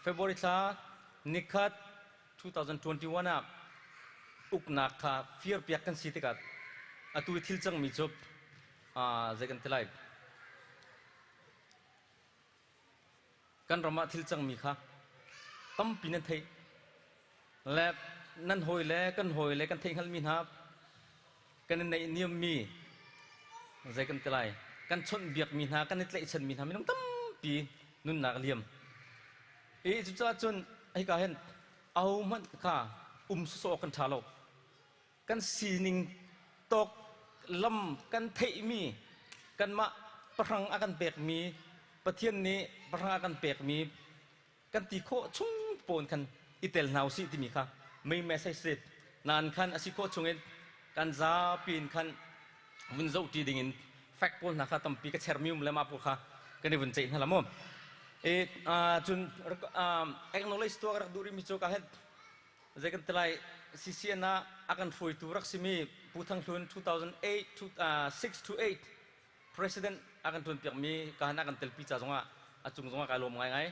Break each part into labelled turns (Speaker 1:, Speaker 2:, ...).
Speaker 1: February thla nikhat 2021 ah uknak kha firpiak kan si tikah atu i thil cangmi cu zei kan ti lai kan ram ah thil cangmi kha tampi nan theih le nan hawi le kan hawi le kan theihhngalhmi hna kan i neihniammi zei kan ti lai kan chawnhbiakmi hna kan i tlaihchanmi hna minung tampi nunnak a liam i cucaah cun hika hin ahohmanh kha um sawsawh awk kan ṭha lo kan sining tawk lam kan theihmi kanmah pahrang a kan pekmi Pathian nih pahrang a kan pekmi kan ti khawh chung pawn khan i tel hna usih timi kha mei message si nain khan a si khawh chungin kan zapi in khan vun zoh ṭi dingin fact pawl hna kha tampi ka chermi um le mah pawl kha kan i vun ceih hna la mu i cun acknowledge tuah ka rak duh rihmi cu ka het zei kan ti lai CCN ah a kan hruaitu rak simi Pu Thang Hlun 2008 6 to 8 President a kan ṭuanpiakmi kahan a kan telpi ca zongah a cung zongah kai lawm ngaingai.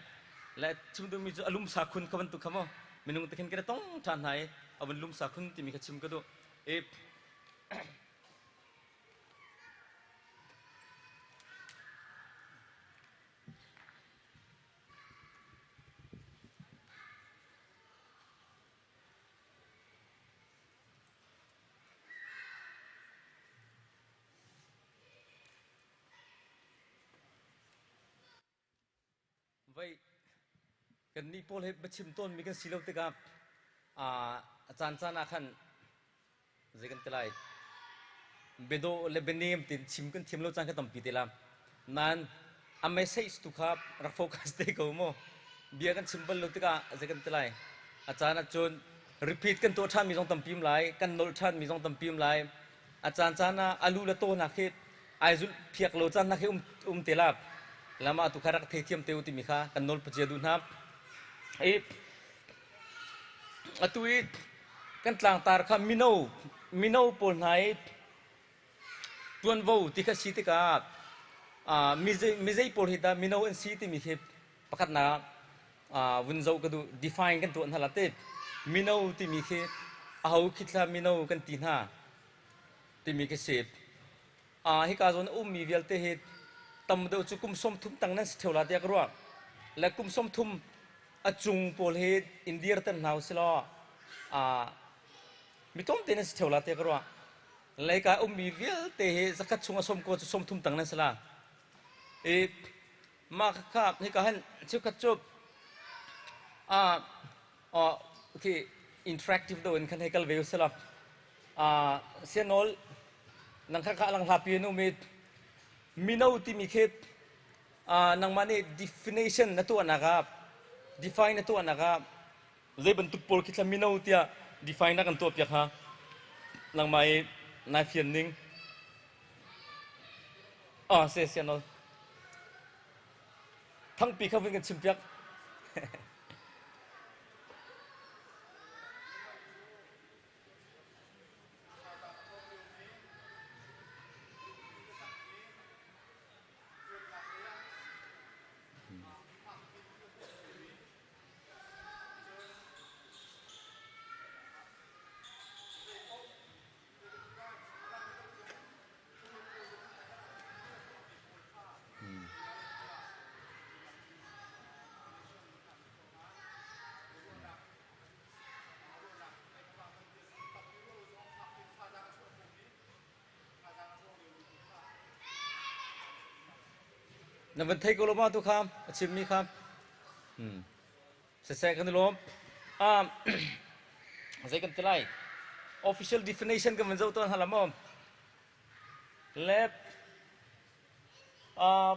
Speaker 1: Le chim duhmi cu a lumsa khun kha bantuk kha maw minung te khin kan i tong ṭhan hna i a vun lumsa khun timi kha chim ka duh. I Voi kannih pawl hi biachim tawnmi kan si lo tikah a caancaan ah khan zei kan ti lai biadawh le bianem tiin chim kan thiam lo caan kha tampi te la. Nain a message tu kha rak focus te ko mu. Bia kan chim bal lo tikah zei kan ti lai a caan ahcun repeat kan tuah ṭhanmi zong tampi um lai, kan nolh ṭhanmi zong tampi um lai. A caan caan ah a lu le taw hna khi ai zulh phiak lo caan hna khi um, um te la. Lama tu kha rak theithiam te u timi kha kan nawl pacia duh hna. I atu i kan tlangtar kha mino mino pawl hna i ṭuanvo ti kha si tikah mizei pawl hi dah mino an si timi khi pakhatnak vun zoh ka duh define kan tuah hna la te mino timi khi aho khi thla mino kan ti hna timi khi si hika zawn a ummi vialte hi tam deuh cu kum 30 tang nan si theo la tiah ka ruah le kum 30 a cung pawl hi in dirter hna usilaw mi tlawmte nan si theo la tiah ka ruah leika ummi vialte hi zakhat chung a som ko cu 30 tang nan si la i mah kha hika hin cheukhat cu khi interactive do in khan hei kal ve usila sianawl nang kha kha lang hlapi an um i mino timi khi nangmah nih definition na tuahnak ah define na tuahnak ah zei bantuk pawl khi thla mino tiah define na kan tuah piak hnga nangmah i nai fian ning Ah, se sianol. Thangpi kha vun kan chim piak. Na van thei ko lo ma tu kha a chimmi kha. Hmm. Siseh kan i lawm. Um, zei kan ti lai? Official definition kan van zoh tawn hala maw? Le uh,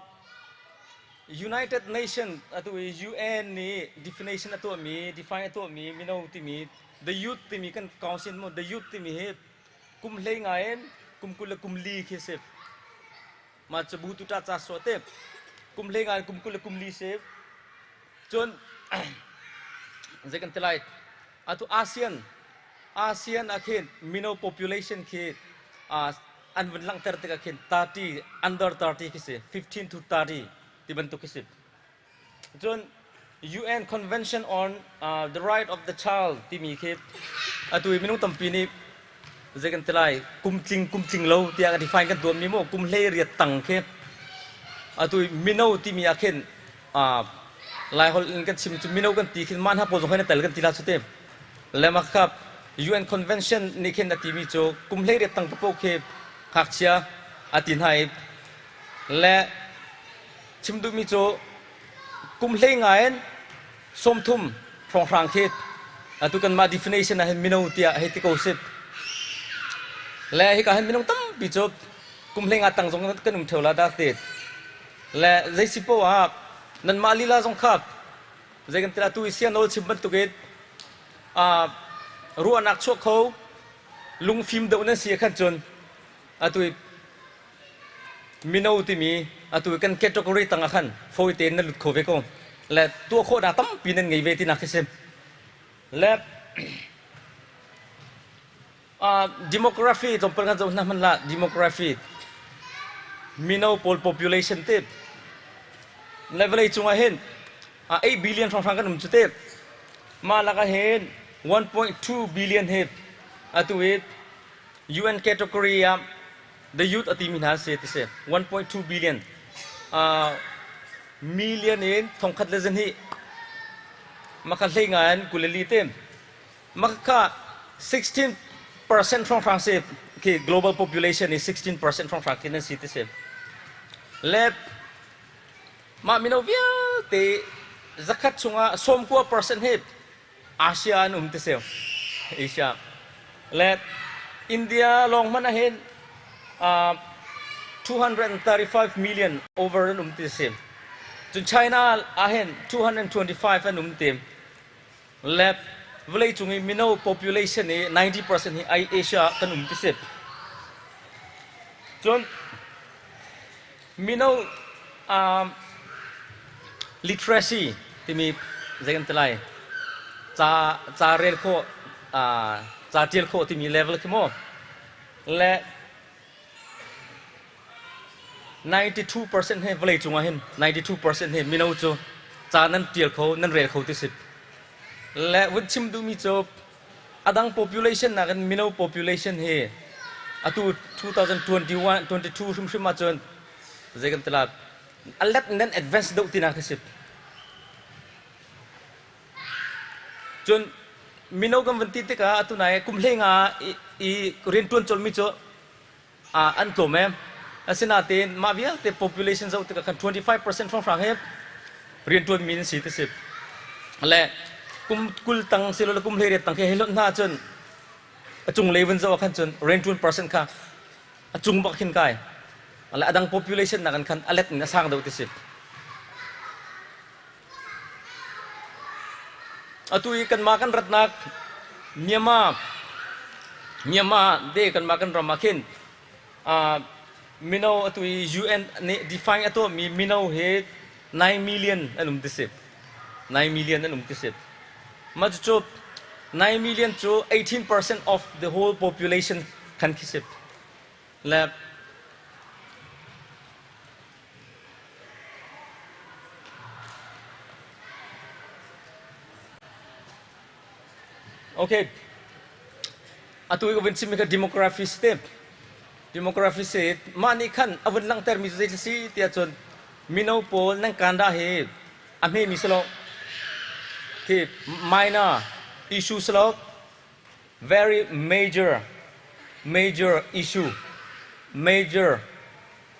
Speaker 1: United Nation atu i UN nih definition a tuahmi, define a tuahmi mino timi the youth timi kan council mu the youth timi hi kum hlei ngai in kum 20 le kum li khi si. Ma cabu tu ta ca so te kum hlei ngai kum 20 le kum li si. Cun zei kan ti lai atu ASEAN ASEAN ah khin mino population khi an vun langhter tikah khin 30 under 30 khi si 15 to 30 ti bantuk khi si. Cun UN Convention on the Right of the Child timi khi atu i minung tampi nih zei kan ti lai, kum tling kum tling lo tiah kan define kan tuahmi mu, kum 18 tang khi atu i mino timi ah khin Laiholh in kan chim cu mino kan ti khin mah hna pawl zong hin a tel kan ti la cu te. Le mah kha UN Convention nih khin a timi cu kum 18 tang paoh khi ngakchia a ti hna i, le chim duhmi cu kum 15 in 30 hrawnghrang khi atu kanmah definition ah hin mino tiah hei ti ko sih. Le hika hin minung tampi cu kum 15 tang zong kan um theo la dah ti. Le zei si poah ah nanmah lila zong kha zei kan ti atu i sia nawl chim bantukin ruahnak chuah kho lungfim deuh nan si khan cun atu i mino timi atu i kan category tang ah khan fawi tein nan lut kho ve ko le tuah khawhnak tampi nan ngei ve tinak khi si. Le demography tlawmpal kan zoh hna hmanh lah, demography, mino pawl population te le vawlei cungah hin 8 billion hrawnghrang kan um cu te. Mah lakah hin 1.2 billion hi atu i UN category ah the youth a timi hna si ti si. 1.2 billion, million in thongkhat le zahnih makha hlei nga in 24 te. Maka 16% hrawnghrang si khi, global population i 16% hrawnghrang khi nan si ti si. Le mah mino vialte 100 chungah 90% hi Asia an um ti si. Asia. Le India lawng hmanh ahhin 235 million over an um ti si. Cun China ahhin 225 an um ti. Le vawleicung i mino population i 90% hi Asia ah kan um ti si. Cun mino literacy timi zei kan ti lai, ca ca rel khawh, ca tial khawh timi level khi maw, le 92% hi vawleicung ah hin 92% hi mino cu ca nan ṭial kho, nan rel kho ti si. Le vun chim duhmi cu a dang population nakin mino population hi atu 2021 22 hrimhrim ahcun zei kan ti la, a let nan advance deuh tinak khi si. Cun mino kan vun ti tikah atu nai kum 15 i rianṭuan colmi cu an tlawm ee. Asinain mah vialte population zoh tikah khan 25% hrawnghrang hi rianṭuanmi an si ti si. Le kum 20 tang silole kum 18 tang khi hei hlonh hna ahcun a cunglei vun zoh ah khan cun rianṭuan percent kha a cung bak khin kai. Le a dang population nakin khan a let in a sang deuh ti si. Atu i kanmah kan ratnak Myanmar, Myanmar de kanmah kan ram ah khin mino atu i UN nih define a tuahmi mino hi 9 million an um ti si. 9 million an um ti si. Mah cucu 9 million cu 18% of the whole population khan khi si. Le Okay. Atu i ka vun chimmi kha demography si te. Demography si mah nih khan a vun langhtermi cu zei si tiah cun mino pawl nan kanda hi a hmemi si lo. Khi minor issue si lo. Very major major issue, major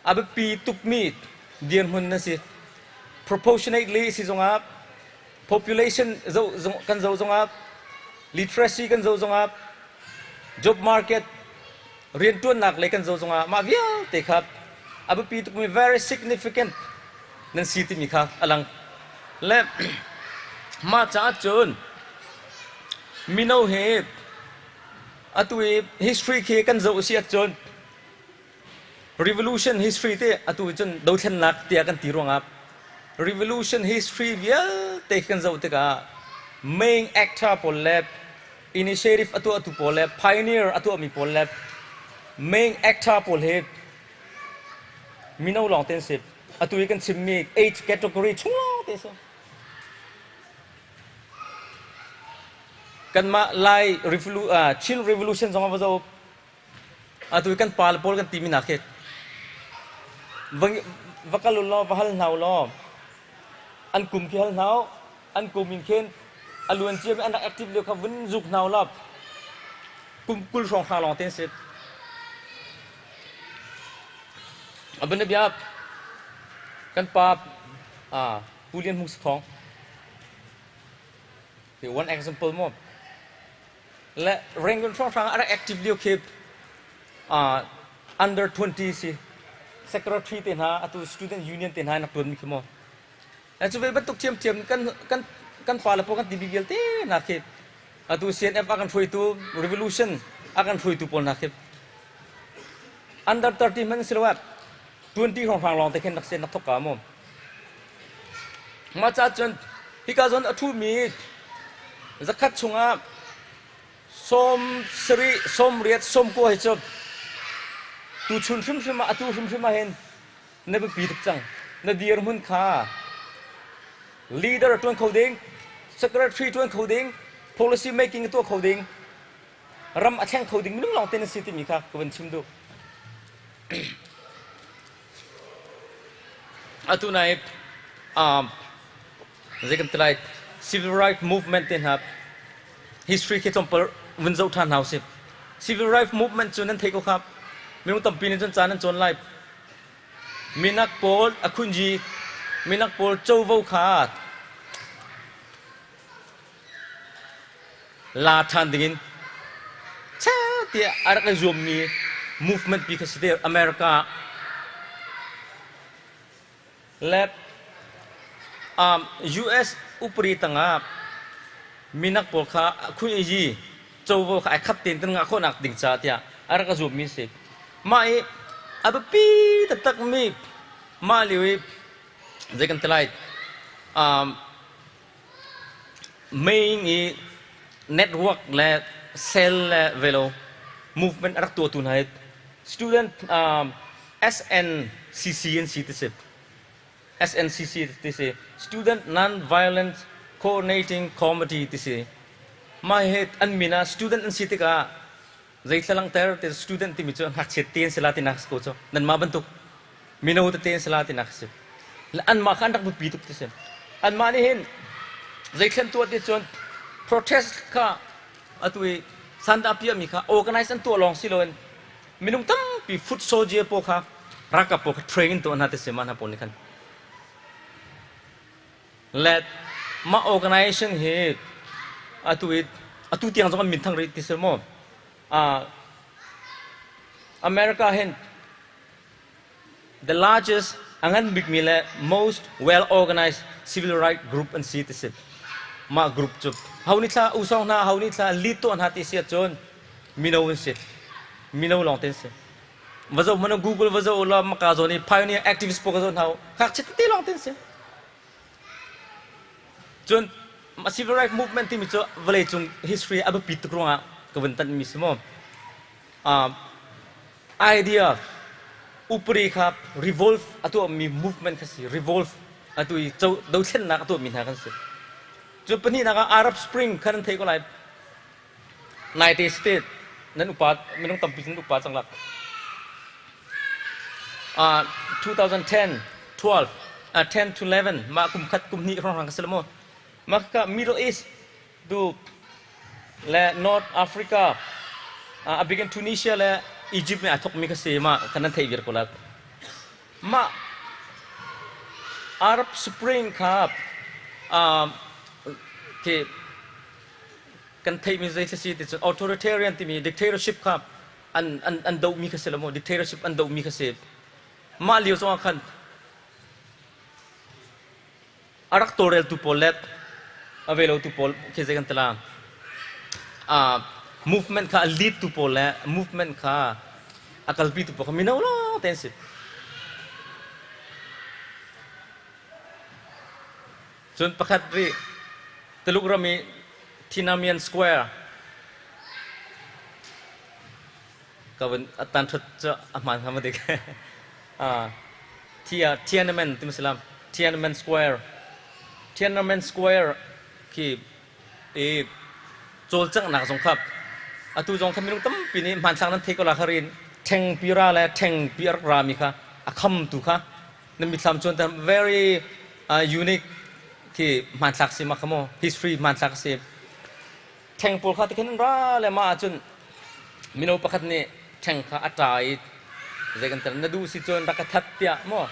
Speaker 1: a biapi tukmi dirhmun na si. Proportionately si zongah, population zoh kan zoh zongah, literacy kan zoh zongah, job market rianṭuannak lei kan zoh zongah mah vialte kha a biapi tukmi, very significant nan si timi kha a lang. Le mah caah cun mino hi atu i history khi kan zoh si ahcun revolution history te atu cun dothlennak tiah kan ti ruangah revolution history vialte kan zoh tikah main actor pawl le initiative a tuahtu pawl le pioneer a tuahmi pawl le main actor pawl hi mino lawng te an si. Atu i kan chimmi age category chung lawng te si. Kanmah Lai Chin Revolution zong va zoh atu kan pa le pawl kan timi hna khi va kal u law va hal hna u law an kum khi hal hna u an kum in khin a luan ciami an rak active lio kha vun zuk hna u law kum 20 hrawng hrang lawng te an si. A bianabia kan pa Pu Lian Hmung Sakhong one example mo le Rangoon hrawnghrang a rak active lio khi under 20 si secretary te hna atu student union te hna nak tuan mi khi mo cu ve bantuk thiamthiam kan kan kan fa le pawl kan ti vialte hna khi atu CNF a kan hruaitu revolution a kan hruaitu pawl hna khi under 30 hmanh si lo ah 20 hrawnghrang lawng te khin rak sen rak thok ka mu Mah ca cun hika zawn a ṭhumi zakhat chungah 70, 80, 90 hi cu tuchun hrimhrim ah atu hrimhrim ah hin na biapi tuk cang. Na dirhmun kha leader ṭuan kho ding, secretary ṭuan kho ding, policy making tuah kho ding, ram a thleng kho ding minung lawng te na si timi kha ka van chim duh. Atu nai zei kan ti lai civil right movement te hna history khi tlawmpal vun zoh ṭhan hna usih. Civil right movement cu nan theih ko kha. Minung tampi nih cun ca nan cawn lai. Minak pawl a khunji minak pawl covo kha la ṭhan dingin tiah a rak i zuammi movement pi kha si te America le US upari tangah minak pawl kha khui i covo kha ai khat tein kan ngah khawhnak ding ca tiah a rak i zuammi si. Mah i a biapi taktakmi mah lio i zei kan ti lai Main i network le cell le velo movement a rak tuahtu hna hi student SNCC an si ti si. SNCC ti si. Student Non-Violent Coordinating Committee ti si. Mah hi an min ah student an si tikah zeithla langhter ti student timi cu ngakchia te an si la tinak si ko cu. Nanmah bantuk mino tete an si la tinak a si. Anmah kha an rak biapi tuk ti si. Anmah nih hin zeithlen tuah ti cun protest kha atu i sandah piahmi kha organize an tuah lawng si loin minung tampi foot soldier pawl kha ralkap pawl kha training tuah hna ti si mah hna pawl nih khan le mah organization hi atu i atu tiang zong an min thang rih ti si maw America hin The largest a ngan bikmi le most well organized civil right group an si ti si. Mah group cu ho nih thla usong hna ho nih thla lead tuah hna ti si ahcun mino an si. Mino lawng te an si. Va zoh hmanh Google va zoh la maka zawn i pioneer activist pawl ka zoh hna ngakchia tete lawng te an si. Cun civil right movement timi cu vawleicung history a biapit tuk ruangah ka vun tanhmi si mu. Idea upari kha revolve a tuahmi movement kha si revolve atu i dothlennak a tuahmi hna kan si. Cu pahnihnak ah Arab Spring kha nan theih ko lai. Naite state nan upa minung tampi nan upa cang lak. 2010 12 10 to 11 mah kum khat kum hnih hrawng ka si lo mu. Mah ka Middle East tu le North Africa a bik in Tunisia le Egypt nih aa thawkmi kha si mah kan nan theih viar ko lai. Mah Arab Spring kha khi kan theihmi zei si ti cun authoritarian timi dictatorship kha an an an dohmi kha si lo maw dictatorship an dohmi kha si mah lio zongah khan A rak tawlreltu pawl le a velotu pawl khi zei kan ti la movement kha a lead tu pawl le movement kha a kalpi tu pawl kha mino lawng te an si. Cun pakhat rih Tuluk ram i Tiananmen Square ka vun tan ṭhut cu a hmaan hnga maw dik? Tiananmen ti si lam Tiananmen Square Tiananmen Square khi i Cawlcanghnak zong kha atu zong kha minung tampi nih hmanthlak nan thei ko la kha rin ṭhengpi ra le ṭhengpi a rak rami kha a khamtu kha na mitthlam cuan ter very unique khi hmanthlak si ma kha maw history hmanthlak si. Ṭheng pawl kha tikhin an ra le mah ahcun mino pakhat nih ṭheng kha a ṭa i zei kan tel na duh si cun rak ka that tiah maw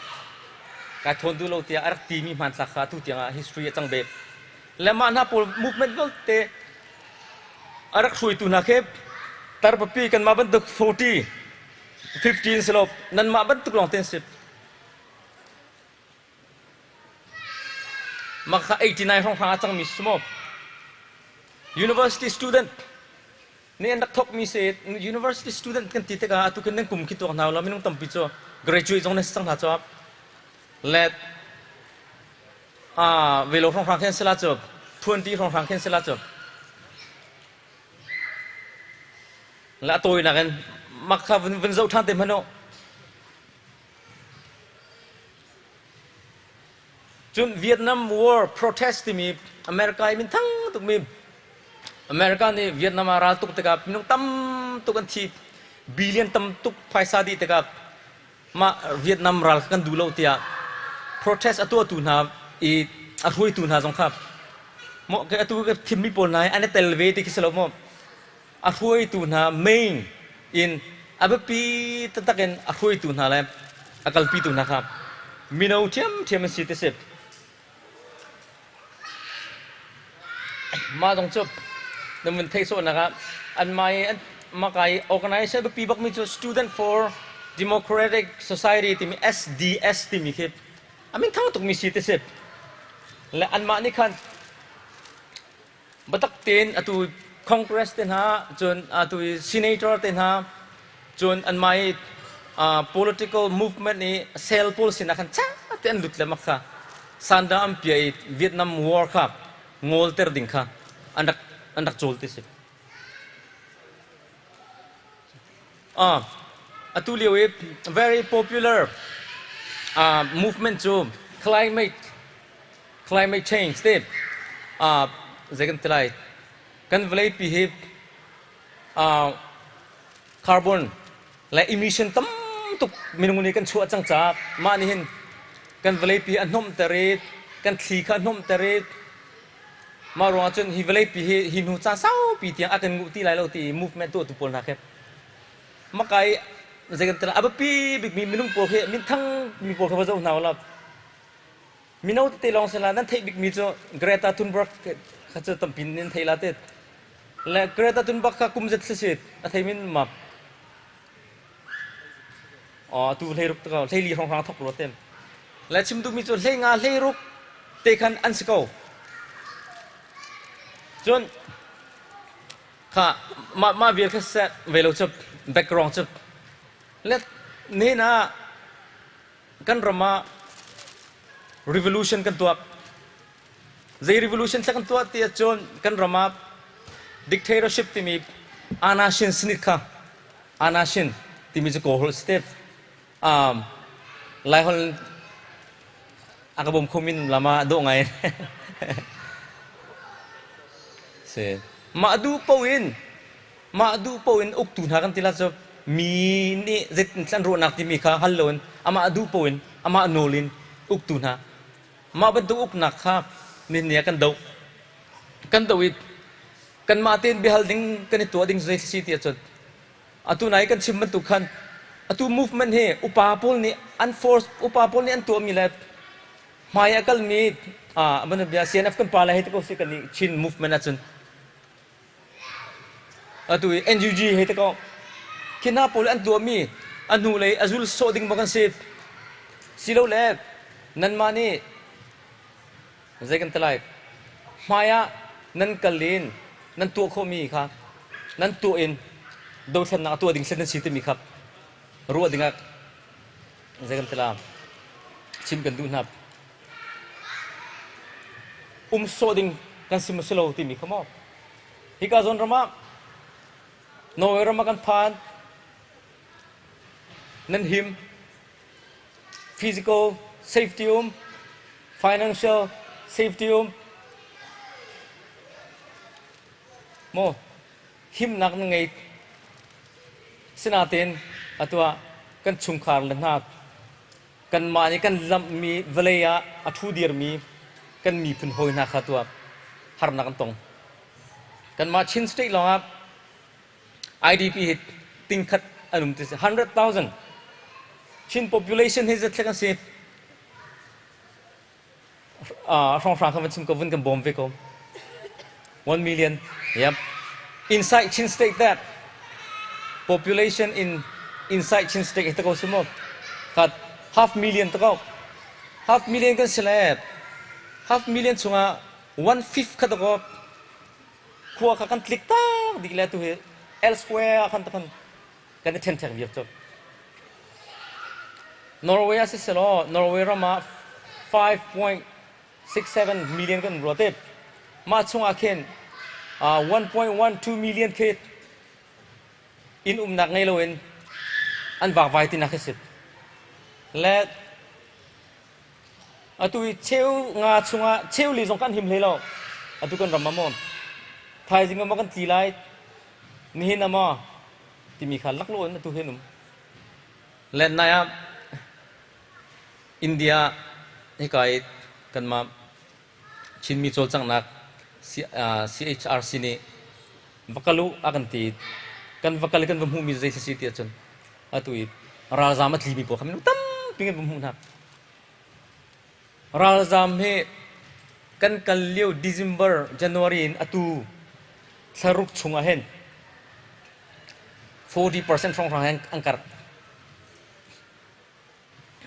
Speaker 1: kai thawn duh lo tiah a rak timi hmanthlak kha atu tiangah history a cang ve. Le mah hna pawl movement vialte a rak hruaitu hna khi tarpapi kanmah bantuk 40 15 si lo nanmah bantuk lawng te an si. Mah kha 89 hrawnghrang a cangmi si maw? University student nih an rak thawkmi si. University student kan ti tikah atu khin nan kum khi tuak hna ulaw minung tampi cu graduate zong nan si cang hna cu. Le velo hrawnghrang khin si la cu 20 hrawnghrang khin si la cu. Le a tawinak in mah kha vun zoh ṭhan te hmanh u. Cun Vietnam War protest timi America i minthang tukmi America nih Vietnam ah ral tuk tikah minung tam tuk an thi. Billion tam tuk phaisa dih tikah mah Vietnam ral kha kan duh lo tiah protest a tuahtu hna i a hruaitu hna zong kha maw atu ka thimmi pawl hna hi an i tel ve ti khi si lo maw? A hruaitu hna main in a biapi taktak in a hruaitu hna le a kalpitu hna kha mino ṭhiamṭhiam an si ti si. Mah zong cu na vun theih sawhnak ah anmah i maka i organization biapi bakmi cu Student for Democratic Society timi SDS timi khi a min thang tukmi si ti si. Le anmah nih khan Biatak tein atu Congress te hna cun atu i senator te hna cun anmah i political movement i cell pawl sinah khan ca te an lut le mak kha sanda an pia i Vietnam War kha ngawlter ding kha an rak cawl ti si. Atu lio i very popular movement cu climate change te zei kan ti lai kan vawleipi hi carbon le emission tam tuk minung nih kan chuah cang caah mah nih hin kan vawleipi a hnomhter i kan thli kha a hnomhter i mah ruangah cun hi vawleipi hi hi hnu caan saupi tiang a kan nguh ti lai lo ti movement tuahtu pawl hna khi maka i zei kan ti lai a biapi bikmi minung pawl khi minthang mi pawl kha va zoh hna u law Mino tete lawng si la nan theih bikmi cu Greta Thunberg kha cu tampi nan thei la te. Le Greta Thunberg kha kum zet si a thei min ma. Oh tu hlei ruk ko hlei li hrawng hrang thok ro te. Le chim duhmi cu hlei nga hlei ruk te khan an si ko. Cun kha mah mah vial kha set ve lo cu background cu le nen ah Kan ram ah revolution kan tuah. Zei revolution thla kan tuah ti ahcun kan ram ah dictatorship timi anashin sinit kha anashin timi cu Kawl holh si te. Lai holh a ka bawm kho min lama dawh ngai. Si. Mah duh paoh in Mah duh paoh in uktu hna kan ti la cu mi nih zeitin an ruahnak timi kha hal loin amah duh paoh in amah nawl in uktu hna mah bantuk uknak kha nihin ni ah kan doh. Kan doh i kanmah tein biahal ding kan i tuah ding zei si ti ahcun atu nai kan chim bantuk khan atu movement hi upa pawl nih an force upa pawl nih an tuahmi le hmai a kalmi bia CNF kan pa le hei ti ko si kan i Chin movement ahcun Atu i NUG hei ti ko. Khi hna pawl an tuahmi a hnulei a zul sawh ding maw kan si? Silole nanmah nih zei kan ti lai? Hmai ah nan kal in nan tuah khawhmi kha nan tuah in dothlennak a tuah ding thlen nan si timi kha ruah dingah zei kan ti la? Chim kan duh hna. Um sawh ding kan si maw si lo timi kha maw? Hika zawn ram ah Norway ram ah kan phan. Nan him. Physical safety um, financial safety um. Maw himnak na ngei. Sinain atu ah kan chungkhar le hna kanmah nih kan lamhmi vawlei ah a ṭhu dirmi kan miphun hawi hna kha tuah harnak an tong. Kanmah Chin State lawngah IDP hi tingkhat an um ti si 100,000 Chin population hi zetlek an si hrawnghrang kha van chim ko vun kan bawm ve ko 1 million yep inside Chin State that population in inside Chin State hi ta ko si mo khat half million ta ko half million kan si le half million chungah one fifth kha ta ko khua kha kan tlik tak dik le tu hi elsewhere khan ta khan kan i ṭhenṭhek viar cu. Norway ah siselaw Norway ram ah 5.67 million kan ruat i mah chungah khin 1.12 million khi inn umnak ngei loin an vakvai tinak khi si. Le atu i cheu nga chungah cheu li zong kan him hlei lo. Atu kan ram ah maw thaizing ah maw kan tli lai nihin ah maw timi kha laklawh in atu hin um. Lenai ah India hika i kanmah Chinmi cawlcanghnak CHRC nih va kal u a kan ti. Kan va kal i kan va hmuhmi zei si ti ahcun atu i ralzaam a tlimi pawl kha minung tampi kan va hmuh hna. Ralzaam hi kan kal lio December, January in atu thlaruk chung ah hin 40% hrawnghrang he an karh.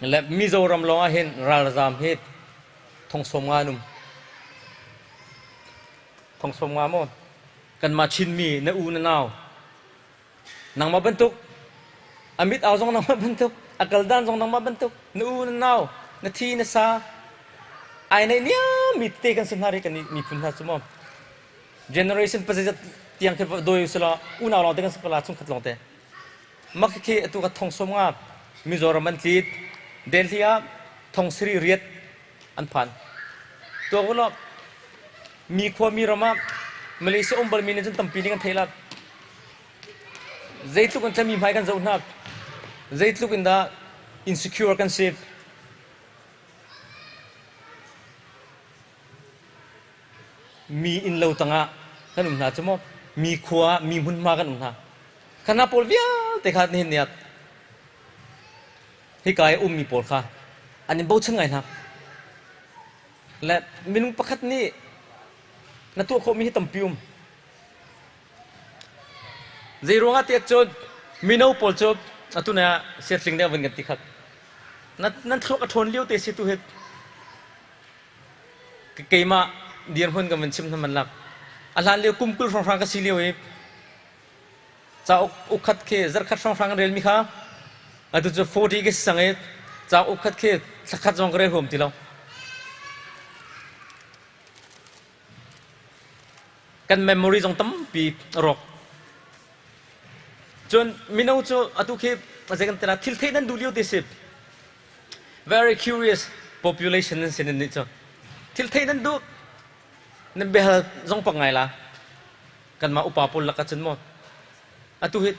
Speaker 1: Le Mizoram lawng ah hin ralzaam hi thong sawm nga an um. Thong sawm nga maw? Kanmah Chinmi na u na nau nangmah bantuk a mit au zong nangmah bantuk a kal dan zong nangmah bantuk na u na nau na thi na sa ai nei niam mi tete kan si hna ri kan miphun hna cu maw generation pazeizat tiang khi doi usila unau lawng te kan si pala chungkhat lawng te mak khi atu ka thong som nga Mizoram an tlit Delhi ah thong sari riat an phan tuak ulo mi khua mi ram ah Malaysia um bal mi nih cun tampi nih kan thei la zeitluk in mi hmai kan zoh hna zeitluk in dah insecure kan si Mi innlo tangah kan um hna cu maw mi khua mi hmunhma kan um hna khana pawl vialte kha nihin ni ah hika i ummi pawl kha an in bochan ngai hna le minung pakhat nih na tuah khawhmi hi tampi um zei ruangah tiah cun mino pawl cu atu na siatling deuh vun kan ti khat nan thluak a ṭhawn lio te si tu hi Keimah dirhmun kan vun chim hna man lak. A hlan lio kum 20 hrawnghrang ka si lio i cauk ukkhat khi zarkhat hrawnghrang kan relmi kha atu cu 40 ka si cang i cauk ukkhat khi thlakhat zong ka rel huam ti lo. Kan memory zong tampi a rawk. Cun mino cu atu khi zei kan ti la thil theih nan duh lio te si. Very curious population nan si nan nih cu. Thil theih nan duh. Nan biahal zong pak ngai la. Kanmah upa pawl lak ahcun maw. Atu hi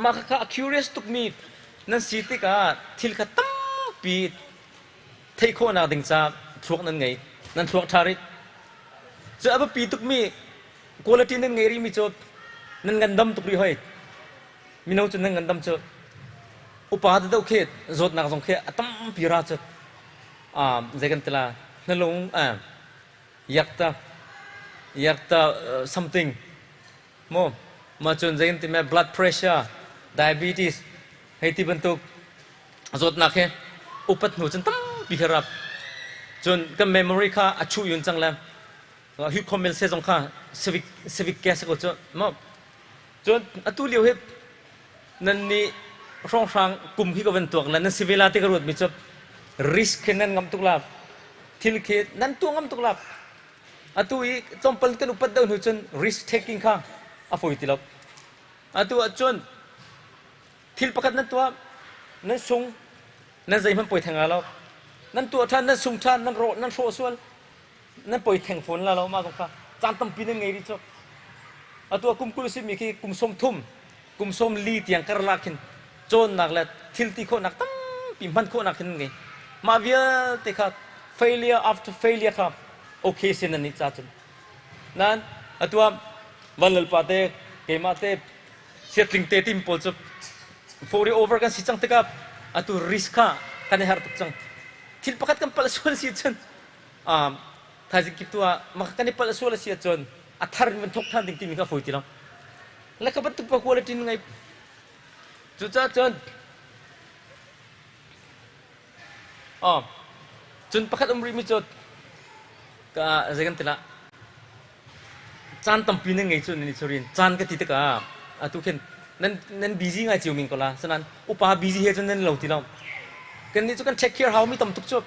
Speaker 1: mah kha a curious tukmi nan si tikah thil kha tampi theih khawhnak ding ca thluak nan ngei. Nan thluak ṭha rih. Cu a biapi tukmi quality nan ngei rihmi cu nan ngandam tuk rih hoi. Mino cu nan ngandam cu upa deuh khi zawtnak zong khi a tampi ra cu zei kan ti la hnalung yakta yakta something mu ma cun zei kan ti me blood pressure diabetes hei ti bantuk zawtnak hi upat hnu cun tampi khi rap cun kan memory kha a chu yun cang le hu khomel se zong kha civic civic gas ko cu mo Cun atu lio hi nan nih hrawnghrang kum hi ka van tuak la nan si ve la ti ka ruatmi cu risk khi nan ngam tuk la thil khi nan tuah ngam tuk la atu i tlawmpal kan upat deuh hnu cun risk taking kha a fawi ti lo atu ahcun thil pakhat nan tuah nan sung nan zeihmanh poi theng lo nan tuah ṭhan nan sung ṭhan nan rawh nan hrawh sual nan poi theng fawn la lo mah zong kha caan tampi nan ngei rih cu. Atu kum 20 simi khi kum 30, kum 40 tiang karlak khin cawnnak le thil ti khawhnak tampi hman khawhnak khin ngei. Mah vialte kha failure after failure kha okay sin an nih ca cun. Nan atu ah van lalpa te keimah te siatling te tim pawl cu 40 over kan si cang tikah atu risk kha kan i har tuk cang. Thil pakhat kan palh sual si cun thaizing kip tu ah maka kan i palh sual a si ahcun a thar in van thawk ṭhan ding timi kha a fawi ti lo. Le ka bantuk pa quality ngai. Cucaah cun cun pakhat um rihmi cu ka zei kan ti lah caan tampi nan ngei cu nan i churin caan ka ti tikah atu khin nan nan busy ngai cio min ko la sanan upa busy he cun nan lo ti lo. Kan nih cu kan take care hau mi tam tuk cu.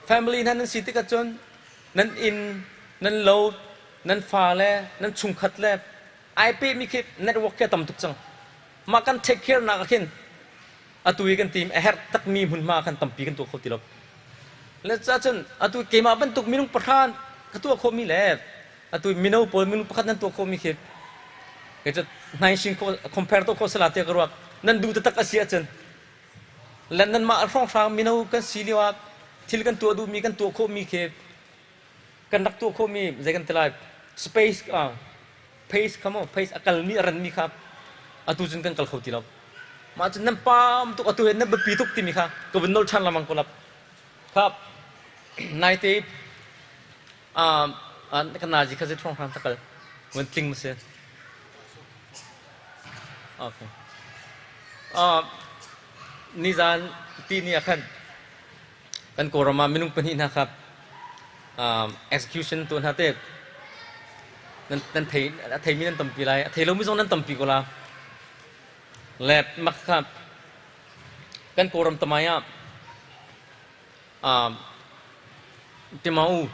Speaker 1: Family hna nan si tikah cun nan inn, nan lo, nan fale, nan chungkhat le ai pehmi khi network khi a tam tuk cang. Mah kan take care nak ah khin atu i kan team a herh takmi hmunhma khan tampi kan tuah kho ti lo. Le cun atu keimah bantuk minung pahra ka tuah khawhmi le atu mino pawl minung pakhat nan tuah khawhmi khi kei cu hnaising compare tuah khawh sala tiah ka ruak. Nan duh taktak a si ahcun le nanmah hrawnghrang mino kan si lio ah thil kan tuah duhmi kan tuah khawhmi khi kan rak tuah khawhmi zei kan ti lai space pace kha maw pace a kalmi a ranmi kha atu cun kan kal kho ti lo. Mah cun nan pam tuk atu he nan biapi tuk timi kha ka vun nol ṭhan lengmang ko lap kha naite kan nazi kha zei hrawnghrang takal vun tling ma si. Okay. Nizan ti ni ah khan kan Kawlram ah minung pahnih hna kha execution tuah hna te nan nan thei a theimi nan tampi lai, a thei lomi zong nan tampi ko la. Le mak kha kan Kawlram tamai ah Timau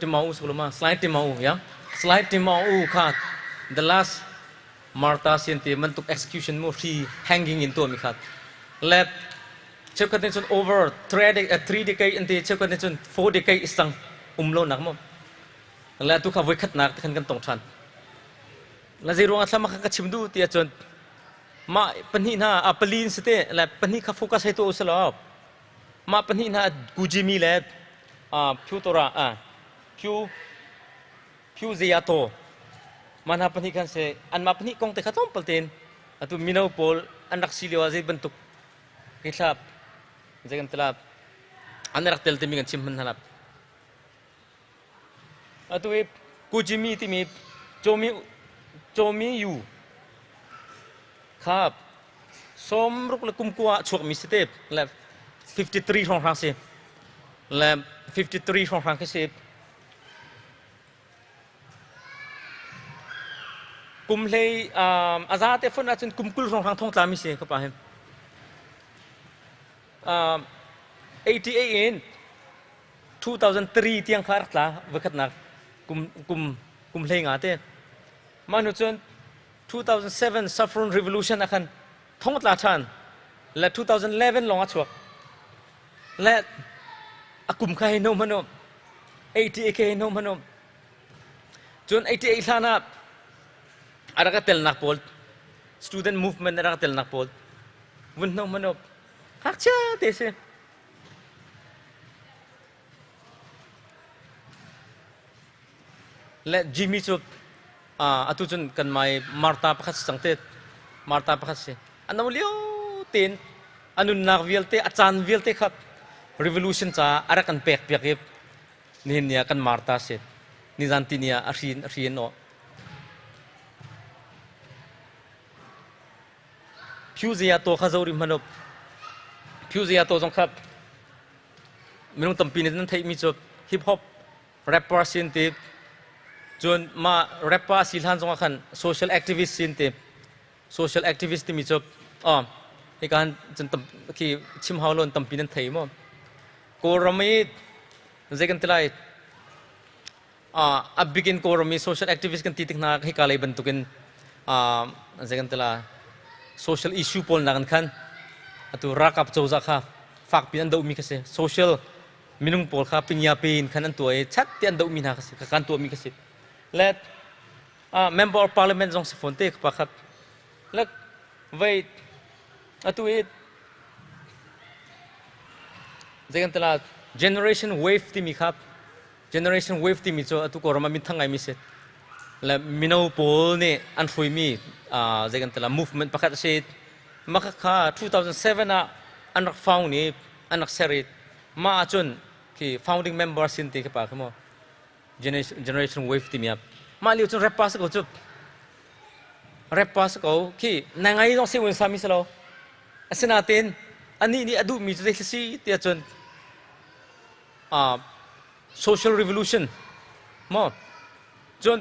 Speaker 1: Timau ma Slide Timau ya Slide Timau kha the last Martha sian te bantuk execution mu hri hanging in tuahmi kha le cheukhat nih cun over three decade an ti, cheukhat nih cun four decade is cang um lo nak mu le tu kha voikhat nak te khan kan tong than la. Zei ruang ah thlam kha ka chim du ti ahcun mah pahnih hna a pali in site le pahnih kha focus hei tu usalaw mah pahnih hna Kujimi le Phu Tora Phu Phu Zeyato mah hna pahnih khan se anmah pahnih kong te kha tlawmpal tein atu mino pawl an rak si lio ah zei bantuk keithlap zei kan tilap an rak tel timi kan chim hman hna. Atu i Kujimi timi Chomi Chomi Yu kha 60 le kum kua ah chuakmi si te le 53 hrawnghrang si le 53 hrawnghrang khi si. Kum hlei a za te fon ahcun kum 20 hrawnghrang thong tlami si ka pa hi. 88 in 2003 tiang kha rak tla voikhatnak kum kum kum 15 te. Mah hnu cun 2007 Saffron Revolution ah khan thong tla ṭhan le 2011 lawng a chuak le a kum kha hei no hmanh um 88 kha hei no hmanh um. Cun 88 hlan ah a rak telnak pawl student movement a rak telnak pawl vun hno hmanh um ngakchia te si. Le Jimmy cu atu cun kan mai Martha pakhat si cang te, Martha pakhat si. A no lio tein a nunnak vialte a caan vialte kha revolution caah a rak kan pek piak i nihin ni ah kan Martha si. Nizan tini ah a hrin a hrin aw. Phyu zia to kha zo ri hmanh. Phyu zia to zong kha minung tampi nih nan theihmi cu hip hop rapper sin ti, cun mah rapper si hlan zongah khan social activist sin ti. Social activist timi cu oh hika han cun tam khi chim hau lon tampi nan thei maw. Kawlram i zei kan ti lai a bik in Kawlram i social activist kan ti tik hna hika lei bantukin zei kan ti la social issue pawl nakin khan atu ralkap cozah kha fakpi an dohmi kha si social. Minung pawl kha pinya pe in khan an tuah i chat ti an dohmi hna kha si kan tuahmi kha si. Le member of parliament zong si fawn te pa khat. Le vei atu i zei kan tila generation wave timi kha generation wave timi cu atu Kawlram ah minthang ngaimi si. Le mino pawl nih an hruaimi zei kan tila movement pakhat a si. Mah kha 2007 ah an rak found i an rak ser i mah ahcun khi founding member sin ti khi pa khi mu generation wave timi ah mah lio cun rap pa si ko cu rap pa si ko khi na ngai zong si un sami si lo asinain anih nih a duhmi cu zei si tiah cun social revolution maw cun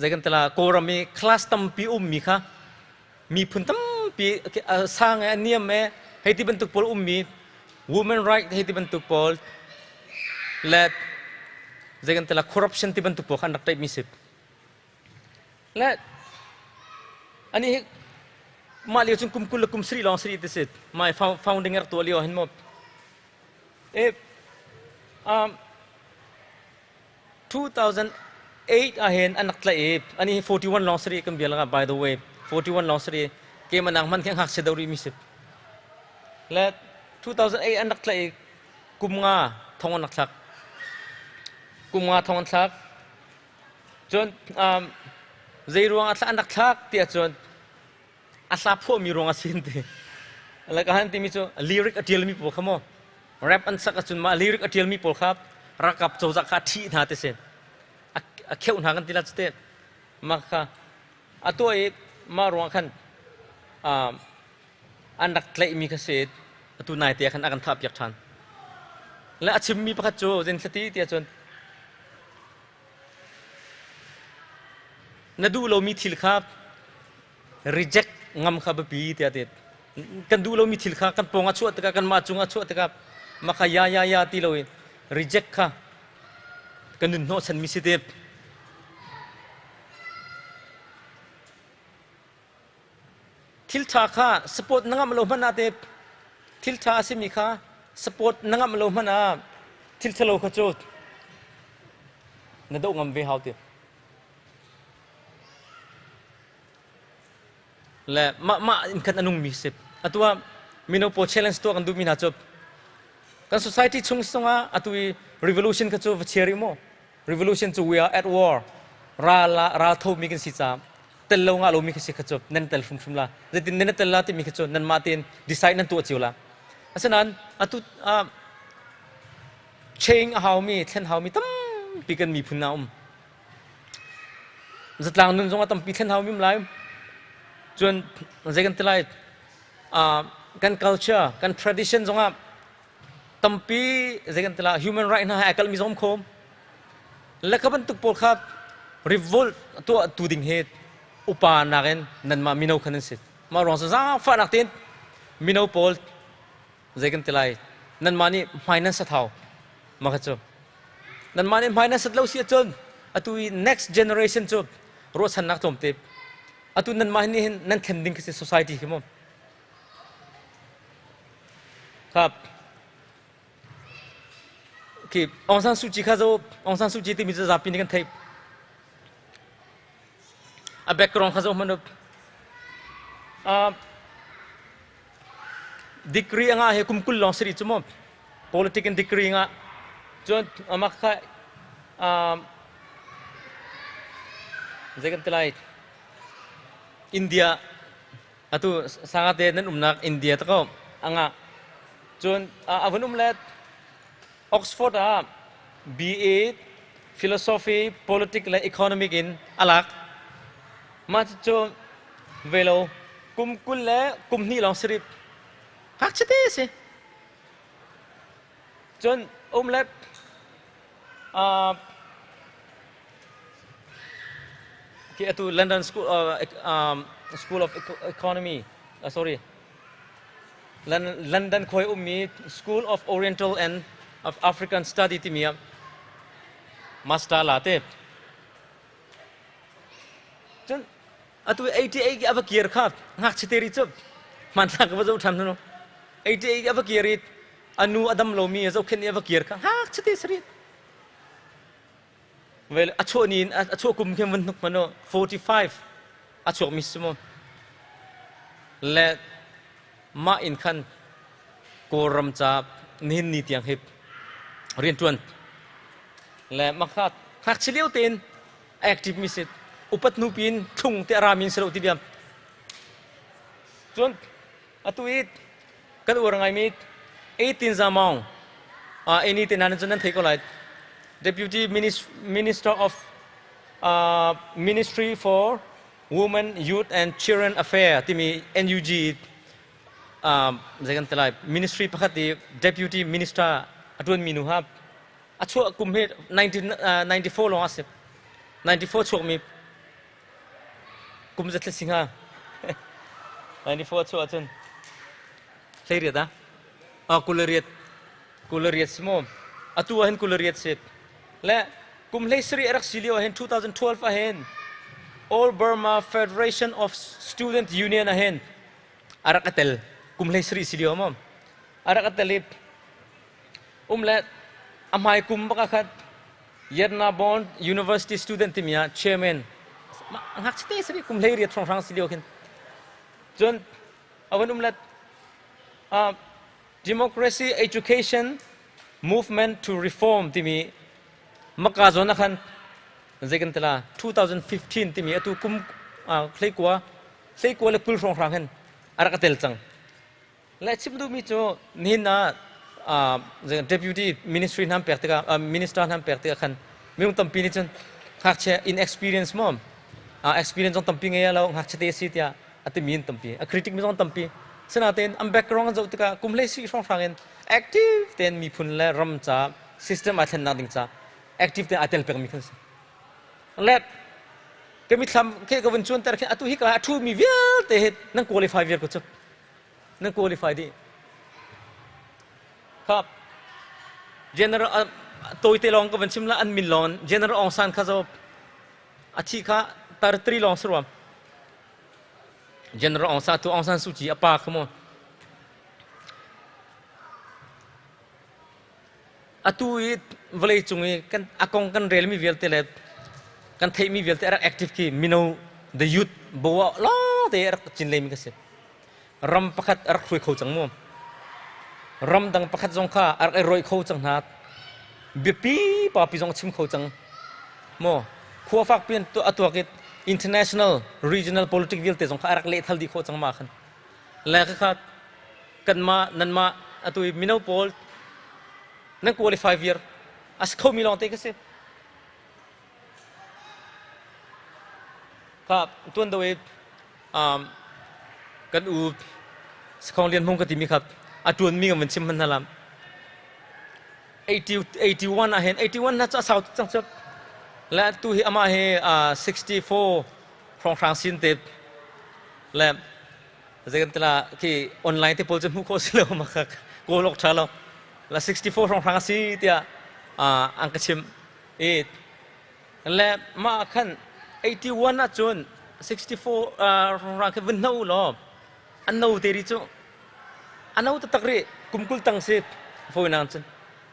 Speaker 1: zei kan tila Kawlram i class tampi ummi kha miphun tampi sang e a niam e hei ti bantuk pawl ummi women right hei ti bantuk pawl le zei kan tila corruption ti bantuk pawl kha an rak taih mi si le ani hi mah lio cun kum 20 le kum 70 lawng sari ti si my founding rak tuah lio hin mo e 2008 ah hin an rak tlaih i ani hi 41 lawng sari kan bia lakah by the way 41 lawng sari ke manang hman khi ngakchia do rih mi si le 2008 an rak tlaih i kum nga thong an rak thlak kum nga thong an thlak cun zei ruang ah an rak thlak tiah cun a hla phuahmi ruang a sin ti like han timi cu lyric a tialmi pawl kha maw rap an sak ahcun mah lyric a tialmi pawl kha ralkap cozah kha a ṭhih hna ti si a kheuh hna kan ti la cu te mah kha a tuah i mah ruang khan an rak tlaihmi kha si atu nai te khan a kan thah piak ṭhan le a chimmi pakhat cu zin thlati tiah cun Na duh lomi thil kha reject ngam kha biapi tiah ti. Kan duh lomi thil kha kan pawng ah chuah tikah kanmah cungah chuah tikah mah kha ya ya ya ti loin reject kha kan nun hnawhchanmi si ti. Thil ṭha kha support na ngamh lo hmanh ah te thil ṭha a simi kha support na ngamh lo hmanh ah thil ṭhalo kha cu na doh ngam ve hau ti. Le mah mah in khan a nungmi si. Atu ah mino pawl challenge tuah kan duhmi hna cu kan society chung zongah atu i revolution kha cu va chia rih maw? Revolution cu we are at war. Ral ah ral thomi kan si caah tel lo ngah lomi kha si kha cu nan tel hrimhrim la. Zeitin nan tel la timi kha cu nanmah tein decide nan tuah cio la. Asinain atu change a haumi, thlen haumi tampi kan miphun ah um. Zatlang nun zong ah tampi thlen haumi um lai. Cun zei kan ti lai kan culture, kan tradition zongah tampi zei kan ti la human right hna he ai kalmi zong um khom le kha bantuk pawl kha revolt tuah tu ding hi upa nakin nanmah mino khan an si mah ruang cu zaangfahnak tein mino pawl zei kan ti lai nanmah nih hmai nan sat hau mah kha cu nanmah nih hmai nan sat lo si ahcun atu i next generation cu ruahchannak tlawmte atu nanmah nih hin nan thlen ding khi si society khi mu Khap. Khi Aung San Suu Kyi kha zo Aung San Suu Kyi timi cu zapi nih kan theih. A background kha zo hmanh degree a ngah he kum 20 lawng sari cu mu. Politics in degree ngah. Cun amah kha zei kan ti lai India Atu sangate nan umnak India ta ko anga cun a vun um le Oxford ah BA philosophy politics le economic in alak mah cu velo kum 20 le kum hnih lawng sirip ngakchia te si cun um le Khi atu London School, School of Economy, sorry, London khuai ummi School of Oriental and of African Study timi ah master la te. Cun atu 88 ki ava kir kha ngakchia te ri cu hmanthlak ka va zoh ṭhan hnu. 88 a va kir i a nu a dam lomi a zohkhenh i a va kir kha ngakchia te si rih. Well, a chuah ni in a chuah kum khin vun hnuk hmanh u 45 a chuakmi si mu. Le mah in khan Kawlram ca nihin ni tiang hi rianṭuan le makha ngakchia lio tein active mi si upat hnu piin thlung te a rami si lo ti biam. Cun atu i kan uar ngaimi 18 Zamong eni te nan cun nan thei ko lai. Deputy Minister of Ministry for Women, Youth and Children Affairs timi NUG zei kan ti lai ministry pakhat i deputy minister a ṭuanmi nu ha a chuah kum hi 1994 lawng a si. 94 chuakmi kum zatla si hnga. 94 chuah ahcun 18 ah ah 28 28 si maw? Atu ah hin 28 si. Le kum 17 a rak si lio ah hin 2012 ah hin All Burma Federation of Student Union ah hin a rak i tel. Kum 17 si lio maw? A rak i tel i um le a hmai kum bak ah khan Yetna Bond University student timi ah chairman ngakchia te si kum 18 hrawnghrang si lio khin. Cun a van um le Democracy Education Movement to Reform timi maka zawn ah khan zei kan tila 2015 timi atu kum hleikua hleikua le 20 hrawnghrang hin a rak tel cang. Le chim duhmi cu nihin ah deputy ministry hna pek tikah minister hna pek tikah khan minung tampi nih cun ngakchia inexperience maw experience zong tampi ngei lo ngakchia te si tiah a timi in tampi a critic mi zong tampi. Sinain an background an zoh tikah kum hlei si hrawnghrang in active tein miphun le ram ca system aa thlennak ding ca active tein aa tel pengmi khan si. Le ka mithlam ke ka vun cuanter khin atu hi ka a thu mi vialte hi nan qualify viar ko cu nan qualify dih kha. General tawite lawng ka van chim la an min lawng General Aung San kha zo a thi kha tar tri lawng si ruam. General Aung San tu Aung San Suu Kyi a pa kha mu. Atu i vawlei cung i kan a kong kan relmi vialte le kan theihmi vialte a rak active khi mino the youth bo lawng te a rak cin lemi ka si. Ram pakhat a rak hruai kho cang mu. Ram dang pakhat zong kha a rak i rawih kho cang hna. Biapi papi zong a chim kho cang. Maw khua fak pian a tuak i international regional politic vialte zong kha a rak lehthal dih khawh cang ma khan. Le kha kanmah nanmah atu i mino pawl nan qualify viar a si khomi lawng te ka si. Kha tuan do i kan u Sakhong Lian Hmung ka timi kha a ṭuanmi kan van chim hman hna lam. 80, 81 ah hin 81 na cu a sau tuk cang cu. Le tu hi amah hi 64 hrawnghrang sin te le zei kan tila khi online te pawl cu hmuh khawh si lo ma kha kawl awk ṭha lo. La 64 hrawnghrang a si tiah an ka chimh. I le mah khan 81 ahcun 64 hrawnghrang khi vun hno u law an no te ri cu a no taktak rih kum 20 tang si fawinak cun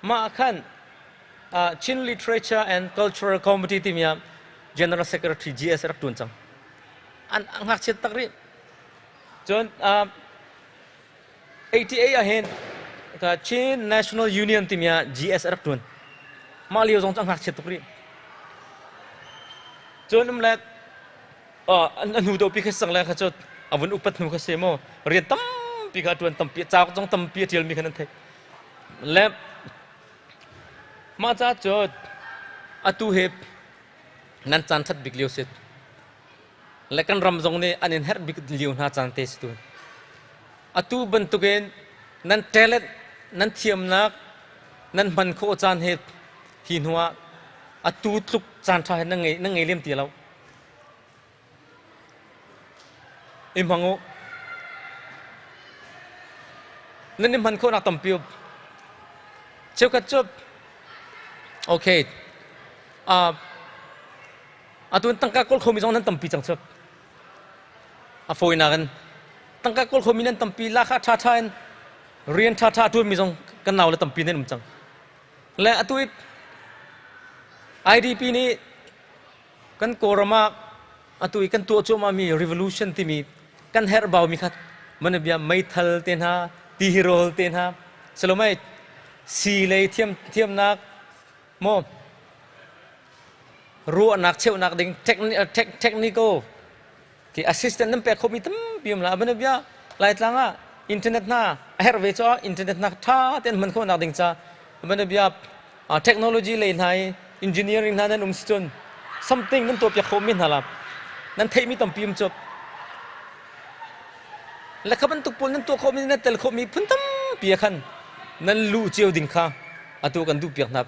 Speaker 1: mah khan Chin Literature and Cultural Committee timi ah General Secretary GS rak ṭuan cang. An ngakchiat tak rih. Cun 88 ah hin Chin National Union timi ah GS a rak ṭuan. Mah lio zong cu a ngakchia tuk rih. Cun um le a hnu deuhpi kha sang le kha cu a vun upat hnu kha si maw rian tampi kha a ṭuan tampi cauk zong tampi a ṭialmi kha nan theih. Le mah ca cu atu hi nan caan ṭhat bik lio si. Le kan ram zong nih an in herh bik lio hna caan te si tu. Atu bantukin nan talent, nan thiamnak, nan hman khawh caan hi hi hnu ah atu tluk caan ṭha hi nan ngei lem ti lo. I hmang u. Nan i hman khawhnak tampi um. Cheukhat cu okay atu in tangka kawl khomi zong nan tampi cang cu. A fawinak in tangka kawl khomi nan tampi la kha ṭhaṭha in. Rian ṭhaṭha a ṭuanmi zong kan naule tampi nan um cang. Le atu i IDP nih kan Kawlram ah atu i kan tuah cuahmahmi revolution timi kan herhbaumi kha manabia meithal te hna, tihirawl te hna, salomai sii lei thiam thiamnak maw ruahnak cheuhnak ding technical Ti assistant nan pek khomi tampi um la. Abana bia Laitlang ah internet hna a herh ve caah internet hna tha tein hman khawhnak ding ca abana bia technology lei hna i engineering hna nan um si cun something nan tuah piak khomi hna la. Nan theihmi tampi um cu. Le kha bantuk pawl nan tuah khawhmi nan tel khawhmi phun tampi ah khan nan luh cio ding kha atu kan duh piak hna.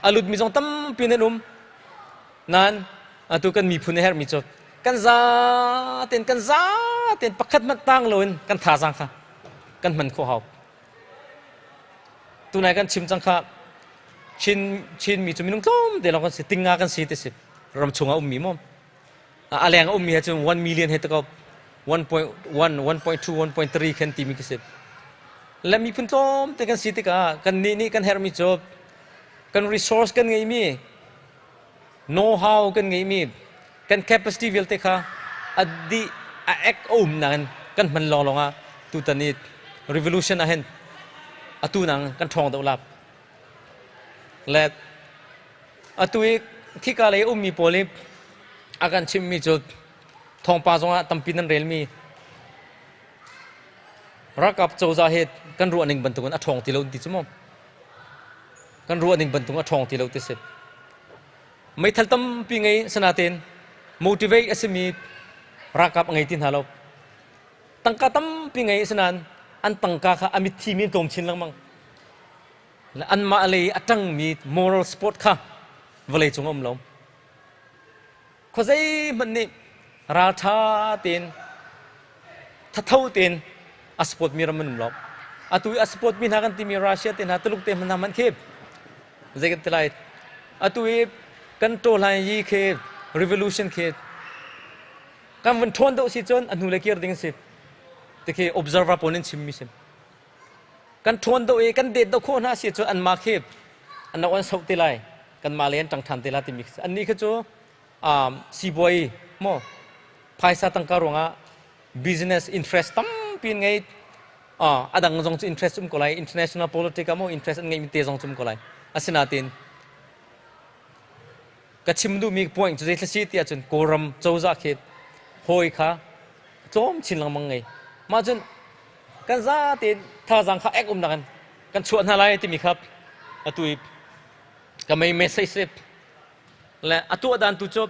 Speaker 1: A lutmi zong tampi nan um. Nain atu kan miphun a herhmi cu kan za tein kan za tein pakhat hmanh tang loin kan thazaang kha kan hman khawh hau. Tunai kan chim cang kha Chin Chinmi cu minung tlawm te lawng kan si tinga kan si ti si ram chungah ummi maw a leng a ummi he cun 1 million he takop 1.1 1.2 1.3 khen timi khi si le miphun tlawm te kan si tikah kan nih nih kan herhmi cu kan resource kan ngeimi know-how kan ngeihmi kan capacity vialte kha a dih a ek a um nain kan hman lawnglawng ah tutan i revolution ah hin atu nang kan ṭhawng deuh lap le atu i khika lei ummi pawl i a kan chimmi cu thawngpang zongah tampi nan relmi ralkap cozah hi kan ruah ning bantukin a ṭhawng ti lo ti cu mu kan ruah ning bantuk a ṭhawng ti lo ti si. Meithal tampi ngei sanatein motivate a simi ralkap a ngei ti hna lo. Tangka tampi ngei asinain an tangka kha a mitthi mi an tlawm chin lengmang. Anmah lei a ṭangmi moral support kha vawlei cung a um lo. Khuazei hmanh nih ralṭha tein thatho tein a support mi ram an um lo. Atu i a support mi hna kan timi Russia te hna Tuluk te hna hmanh khi zei kan ti lai. Atu i kan ṭawhlan yi khi revolution khi kan vun ṭhawn deuh si cun a hnu le kir ding si. Ti khi observer pawl nih chimmi si. Kan ṭhawn deuh i kan det deuh khawh hna si cun anmah khi an rak an soh te lai. Kanmah le an ṭang ṭhan te la timi khi annih khi cu sibawi maw phaisa tangka ruangah business interest tampi an ngei. A dang zong cu interest um ko lai, international politics ah maw interest an ngeihmi te zong cu um ko lai. Asinain ka chim duhmi point cu zei si ti ahcun Kawlram cozah khi hawi kha tlawm chin lengmang ngei. Mah cun kan zate thazaang kha ek umnak in kan chuah hna lai timi kha atu i ka mei message si le a tuah dan tu cu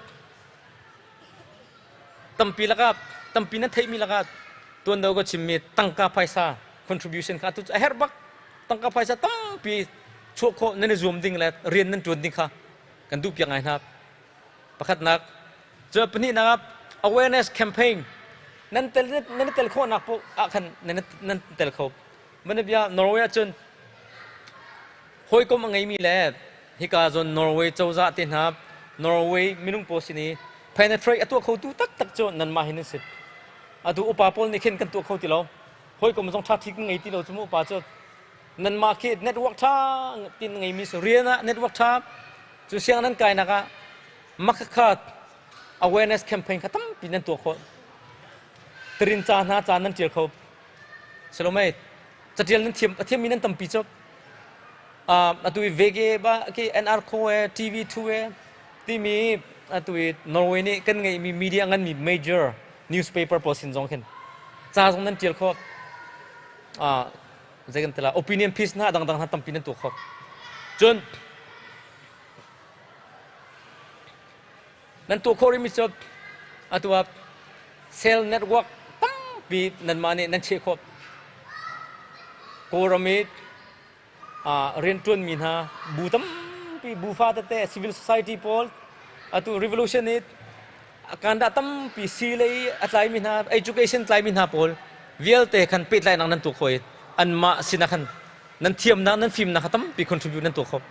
Speaker 1: tampi lakah tampi nan theihmi lakah tuan do ka chimmi tangka phaisa contribution kha atu cu a herh bak. Tangka phaisa tampi chuah khawh nan i zuam ding le rian nan ṭuan ding kha kan duh piak ngai hna. Pakhatnak cu pahnihnak ah awareness campaign nan tel nan i tel khawhnak paoh ah khan nan nan tel kho. Mana bia Norway ahcun hawikom a ngeimi le hika zawn Norway cozah te hna Norway minung pawl sin i penetrate a tuah khotu taktak cu nanmah hin nan si. Atu upa pawl nih khin kan tuah kho ti lo. Hawikom zong ṭha ṭhi kan ngei ti lo cu mu upa cu. Nanmah khi network ṭha tin ngeimi si rian ah network ṭha cu siang nan kainak ah makhakha awareness campaign kha tampi nan tuah khawh. Tarin ca hna ca nan ṭial kho. Salomei catial nan thiam a thiammi nan tampi cu. Atu i VG ba ki NRK e TV2 e timi atu i Norway nih kan ngeihmi media nganmi major newspaper pawl sin zong khin ca zong nan ṭial khawh. Zei kan ti la opinion piece hna dangdang hna tampi nan tuah khawh. Cun nan tuah khawh rihmi cu atu ah cell network tampi nanmah nih nan cheh khawh. Kawlram i rianṭuanmi hna bu tampi bu fa tete civil society pawl atu revolution i kanda tampi si lei a tlaimi hna education tlaimi hna pawl vialte khan pehtlaihnak nan tuah khawh i anmah sinah khan nan thiamnak nan fimnak kha tampi contribute nan tuah khawh.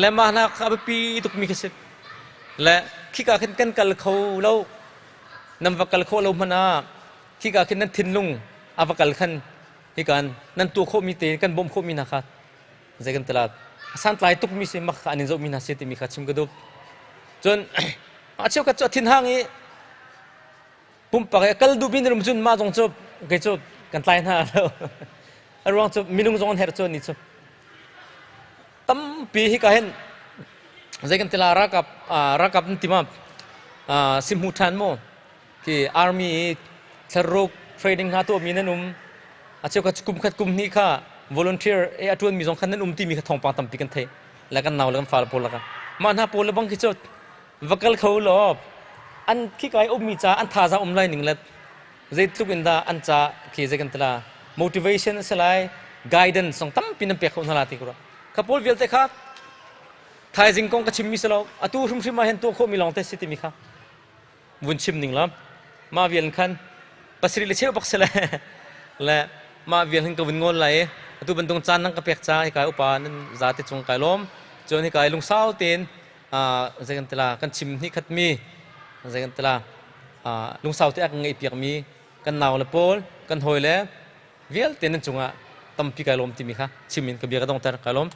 Speaker 1: Le mah hna kha a biapi tukmi khi si. Le khika khin kan kal kho lo, nan va kal khawh lo hmanh ah khika khin nan thinlung a va kal khan. Hikan nan tuah khawhmi te kan bawmh khawhmi hna kha zei kan tila santlai tukmi si mak kha an in zohmi hna si timi kha chim ka duh. Cun a cheukhat cu a thinhang i pumpak i a kal duhmi na rum cun mah zong cu kei cu kan tlai hna lo. A ruang cu minung zong an herh cu ni cu. Tampi hika hin zei kan tila ralkap ralkap an ti ma simhu ṭhan mu khi army i thlaruk training hna tuahmi nan um a cheukhat kum khat kum hnih kha volunteer e a ṭuanmi zong khan nan um timi kha thawngpang tampi kan theih le kan nau le kan fale pawl laka mah hna pawl le bang khi cu va kal kho law an khi kai ummi ca an thazaang um lai ning le zeitluk in dah an ca khi zei kan tila motivation a si lai guidance zong tampi nan pek kho hna la ti ka kha pawl vialte kha thaizing kong ka chimmi si lo atu hrimhrim ah hin tuah khawhmi lawng te si timi kha vun chim ning lam mah vial khan pasarih le cheu bak si le le mah vial hin ka vun ngol lai atu bantung caan nang ka pek ca hi kai upa nan zate cung kai lawm cun hi kai lungsau tein zei kan tila kan chim hnih khat mi zei kan tila lungsau te a kan ngeih piak mi kan nau le pawl kan hawi le vialte nan cungah tampi kai lawm timi kha chim in ka bia ka dongter kai lawm.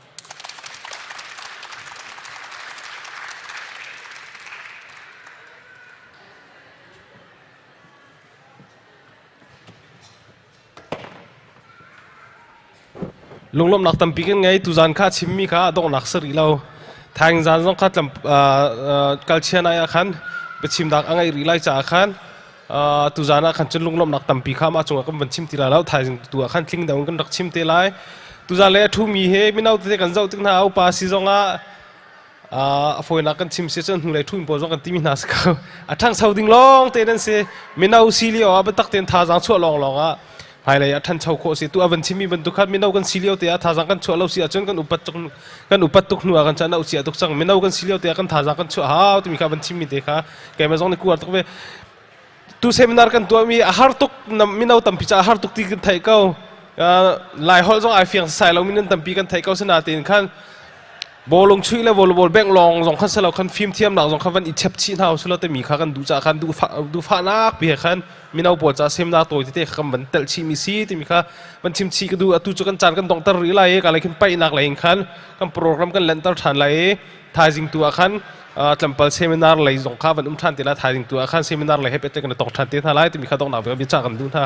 Speaker 2: Lunglawmhnak tampi kan ngei. Tuzan kha chimmi kha a donghnak si rih lo. Thaing zan zong kha tlam kalchian ai ah khan biachimnak a ngeih rih lai caah khan tuzan ah khan cun lunglawmhnak tampi kha mah cungah kan van chim ti lai lo. Thaizing tu ah khan tling deuh in kan rak chim te lai. Tuzan le a ṭhumi he mino tete kan zoh tik hna upa si zongah a fawinak kan chim si cun hnulei ṭhu in pawl zong kan timi hna si ko. A ṭhangcho ding lawng te nan si. Mino si lio ah biatak tein thazaang chuah lawnglawng ah hmailei ah ṭhancho khawh si. Tu a van chimmi bantuk khan mino kan si lio te ah thazaang kan chuah lo si ahcun kan upat tuk kan upat tuk hnu ah kan chan chia tuk cang. Mino kan si lio te ah kan thazaang kan chuah hau timi kha van chimmi te kha keimah zong nih kuar tuk ve. Tu seminar kan tuahmi a har tuk mino tampi ca a har tuk ti kan theih ko. Lai holh zong ai fiang sai lo min tampi kan theih ko sinain khan bawlung chuih le volleyball bengh lawng zong khan selo khan fimthiamnak zong khan van i chep chih hna usilo timi kha kan duh caah khan duhfahnak pi he khan mino pawl ca semnak tawi tete kha kan van telh chih mi si timi kha van chim chih ka duh. Atu cu kan caan kan donghter rih lai i ka lei khin paihnak lei in khan kan program kan lenhter ṭhan lai i thaizing tu ah khan tlampal seminar lei zong kha van um ṭhan te lai. Thaizing tu ah khan seminar lei he pehtlai kan i tong ṭhan te hna lai timi kha donghnak bik ah biacah kan duh hna.